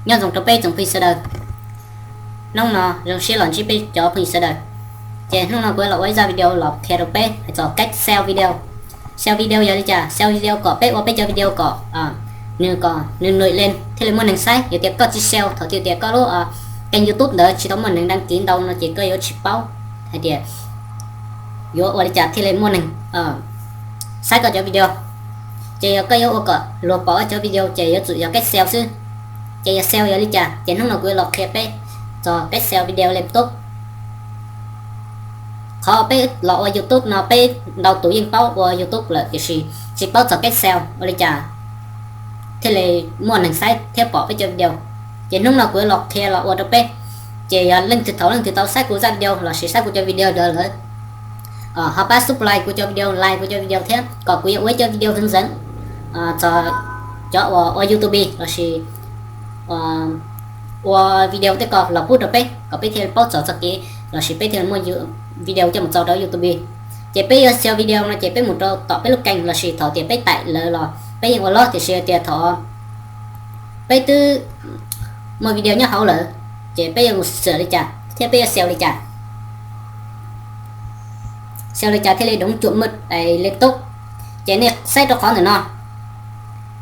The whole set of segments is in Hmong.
Nyob zoo rau peb tsoom phooj ywg sawv daws. Hnub no zoo siab los ntsib peb cov phooj ywg sawv daws. Ces hnub no kuv los ua ib zaj video los qhia rau peb hais txog cách sell video. Sell video yog li cas? Sell video kom peb ua peb cov video kom nws kom nws nổi lên thiaj li muaj neeg saib. Yog tias koj tsis sell, thaum twg tias koj lub kênh YouTube ntawd tsis tau muaj neeg đăng ký ntau no ces koj yuav tsis paub hais tias yuav ua li cas thiaj li muaj neeg saib koj cov video. Ces yog koj yuav ua kom luag pom koj cov video ces yuav tsum yog cách sell xwb. Ces yog sell yog li cas ces hnub no kuv yuav los qhia peb txog cách sell video lên YouTube. Qhov peb los ua YouTube no peb ntau tus yeej paub ua YouTube lawm tiam sis tsis paub txog cách sell ua li cas thiaj li muaj neeg saib thiab pom peb cov video. Ces hnub no kuv yuav los qhia los ua rau peb. Ces yog leej twg thaum leej twg tau saib kuv zaj video lossis saib kuv cov video ntawd lawm, ho pab subscribe kuv cov video, like kuv cov video thiab kom kuv yuav ua ib cov video hướng dẫn txog cov uas ua YouTube lossis ua video tej ko los pub rau peb kom peb thiaj li paub txog txoj kev lossis peb thiaj li muaj video coj mus tso rau YouTube. Ces peb yuav sell video no ces peb mus rau tom peb lub kênh lossis thaum tias peb tải lawm los peb yeej ua loj, tiam sis tias thaum peb twb muaj video nyob hauv lawm ces peb yuav mus sell li cas thiab peb yuav sell li cas, sell li cas thiaj li đúng chuẩn mực lên top. Ces nej saib rau qhov ntawm no,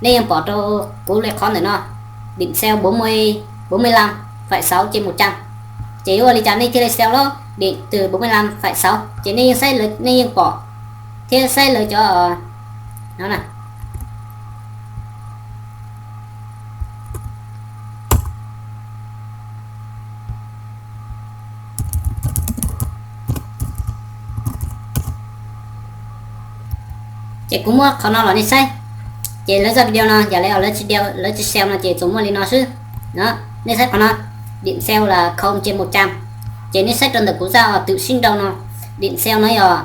nej yeej pom rau kuv li qhov ntawm no, điểm sell bốn mươi, bốn mươi lăm phẩy sáu trên một trăm. Ces yuav ua li cas nej thiaj li sell lub điểm từ bốn mươi lăm phẩy sáu? Ces nej yeej saib, nej yeej pom thiab saib lawv cov no na. Ces kuv muab qhov no los nej saib. Ces lawv zaj video no yam li lawv tsis sell no ces tsuas muaj li no xwb. Nej saib qhov no, điểm sell là không trên một trăm. Ces nej saib rau ntawm kuv zaj tự sell rau no, điểm sell nó yog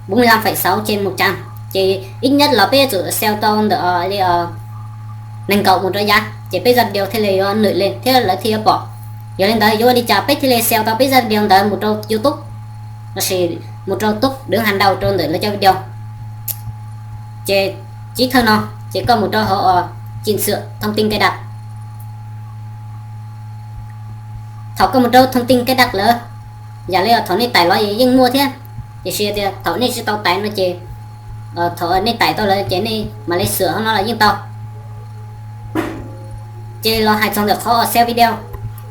bốn mươi lăm phẩy sáu trên một trăm. Ces ít nhất los peb yuav tsum sell tau ntawm li nees nkaum mus rau yav ces peb zaj video thiaj li yuav nổi lên thiab lawv thiaj yuav pom. Yog li ntawd yuav ua li cas peb thiaj li sell tau peb zaj video ntawd mus rau YouTube lossis mus rau top đứng hàng đầu rau ntawm lawv cov video? Ces chiv thawj no, ces koj mus rau hauv chỉnh sửa thông tin cài đặt. Thaum koj mus rau thông tin cài đặt lawm, yam li thaum nej tải los yeej muaj thiab, tiam sis tias thaum nej tsis tau tải no ces thaum nej tải tau lawm ces nej mam li sửa hauv no los yeej tau. Ces los hais txog ntawm qhov sell video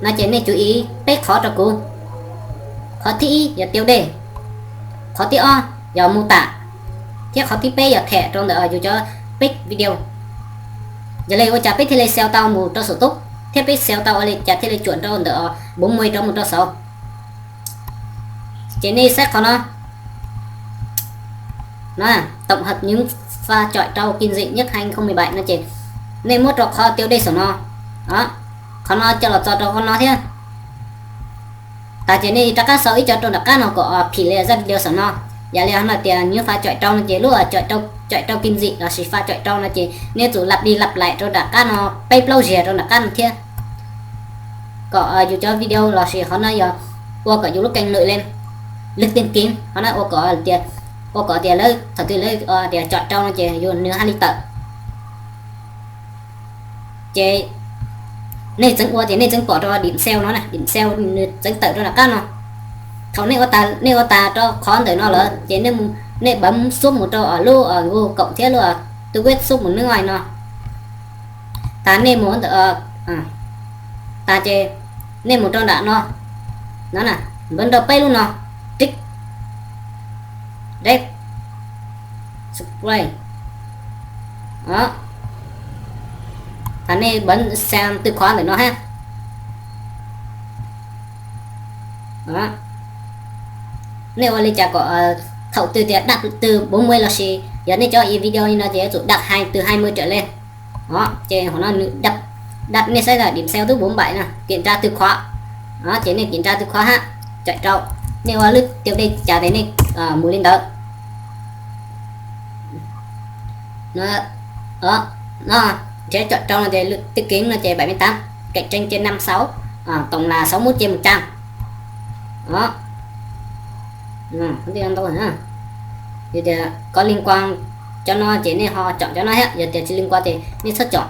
no ces nej chú ý peb qhov rau kuv. Qhov thib ib yog tiêu đề, qhov thib ob yog mô tả, thiab qhov thib peb yog thêm rau ntawm yus cov peb video. Yog li ua cas peb thiaj li sell tau mus rau xov tooj thiab peb sell tau ua li cas thiaj li chuẩn rau ntawm bốn mươi rau mus rau sáu? Ces nej saib qhov no, tổng hợp những pha chọi trâu kinh dị nhất hai không mười bảy no ces nej muab rau qhov tiêu đề saum no, qhov no coj los tso rau qhov no thiab. Tas ces nej rov qab sau ib co rau nram qab no kom phim li zaj video saum no. Yam li no tias những pha chọi trâu no ces lub chọi trâu kinh dị lossis pha chọi trâu no ces nej yuav tsum lặp đi lặp lại rau nram qab no peb plaub zaug rau nram qab no thiab, kom yus cov video lossis qhov no yog ua kom yus lub kênh nổi lên, lượt tìm kiếm, qhov no ua kom tias, ua kom tias lawv thaum twg lawv tias chọi trâu no ces yus nws haj li tawm. Ces nej txeev ua ces nej txeev pom rau điểm sell no na, điểm sell nws txeev tawm rau nram qab no. Thaum nej ua tas, nej ua tas rau qhov ntawm no lawm ces nej bấm xub mus rau lub Google cộng thiab lub tu web xub mus nws no. Tas nej mus ntawm, tas ces nej mus rau nram no, no na, npawb rau peb lub no, tick, red, subscribe. Tas nej bấm xem từ khóa ntawm no ha. Nej ua li cas kom thaum twg tias đạt từ bốn mươi lossis yog nej cov video li no ces yuav tsum đạt hai, từ hai mươi trở lên. Ces hauv no nws dab, nej saib là điểm sell twb bốn bảy na, kiểm tra từ khóa. Ces nej kiểm tra từ khóa ha, chọi trâu. Nej ua lub tiêu đề cas ces nej mus li ntawd. Nrhiav chọi trâu no ces lượt tìm kiếm no ces bảy mươi tám, cạnh tranh trên năm sáu, tổng là sáu mươi mốt trên một trăm. Yog tias có liên quan cov no ces nej ho chọn cov no thiab, yog tias tsis liên quan ces nej txhob chọn.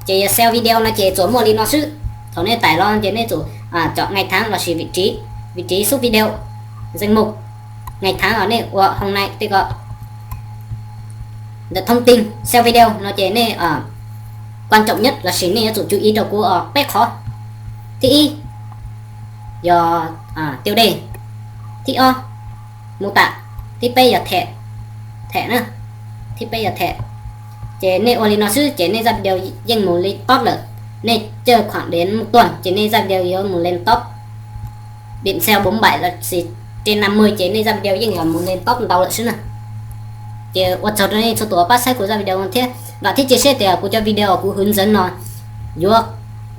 Ces yog xel video no ces tsuas muaj li no xwb. Thaum nej tais los ces nej tsuas cov ngày tháng lossis vị trí, vị trí xub video, danh mục ngày tháng os nej ua hoo nai tej ko. Ntawm thoob tij xel video no ces nej quan trọng nhất lossis nej yuav tsum chú ý rau kuv os peb qhov. Thib ib yog tiêu đề, thib ob mô tả, thib peb yog them, them na, thib peb yog them. Ces nej ua li no xwb ces nej zaj video yeej mus li top lawm. Nej coj khoảng đến một tuần ces nej zaj video yuav mus lên top, điểm xel bốn bảy lossis trên năm mươi ces nej zaj video yeej yuav mus lên top ntau lawm xwb na. Ces ua tsaug rau nej txhua tus pab saib kuv zaj video thiab vam thiab cia siab tias kuv cov video kuv hướng dẫn no yuav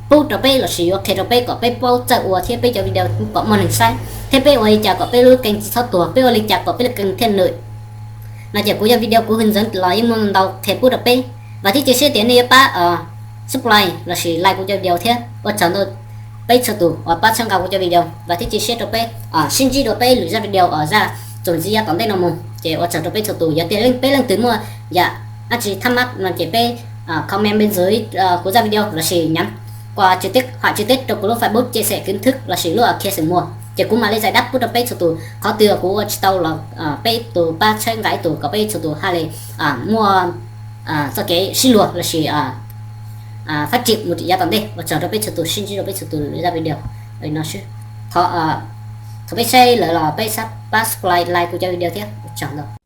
pub rau peb lossis yuav qhia rau peb kom peb paub txawj ua thiab peb cov video kom muaj neeg saib thiab peb ua li cas kom peb lub kênh tsis txhob tuag, peb ua li cas kom peb lub kênh thiaj nws. No ces kuv cov video kuv hướng dẫn los yeej muaj ntau qhia pub rau peb. Vam thiab cia siab tias nej yuav pab subscribe lossis like kuv cov video thiab ua tsaug ntau peb txhua tus uas pab txhawb nqa kuv cov video. Vam thiab cia siab rau peb sib ntsib dua peb lwm zaj video uas zaj txuas ntxiv yav tom ntej no mus ces ua tsaug rau peb txhua tus. Yog tias leej peb leej twg muaj yam dab tsi thắc mắc no ces peb comment bên dưới kuv zaj video lossis nhắn qua trực tiếp, hoặc trực tiếp rau kuv lub Facebook chia sẻ kiến thức lossis lub Kia Seng Mua ces kuv mam li giải đáp pub rau peb txhua tus. Qhov twg kuv ua tsis tau los peb tus pab txhawb nqa ib tus kom peb txhua tus haj li muaj txoj kev sib luag lossis phát triển mus yav tom ntej. Ua tsaug rau peb txhua tus, sib ntsib rau peb txhua tus lwm zaj video no xwb. Thov peb saib lawm los peb pab subscribe like kuv cov video thiab. Ua tsaug ntau.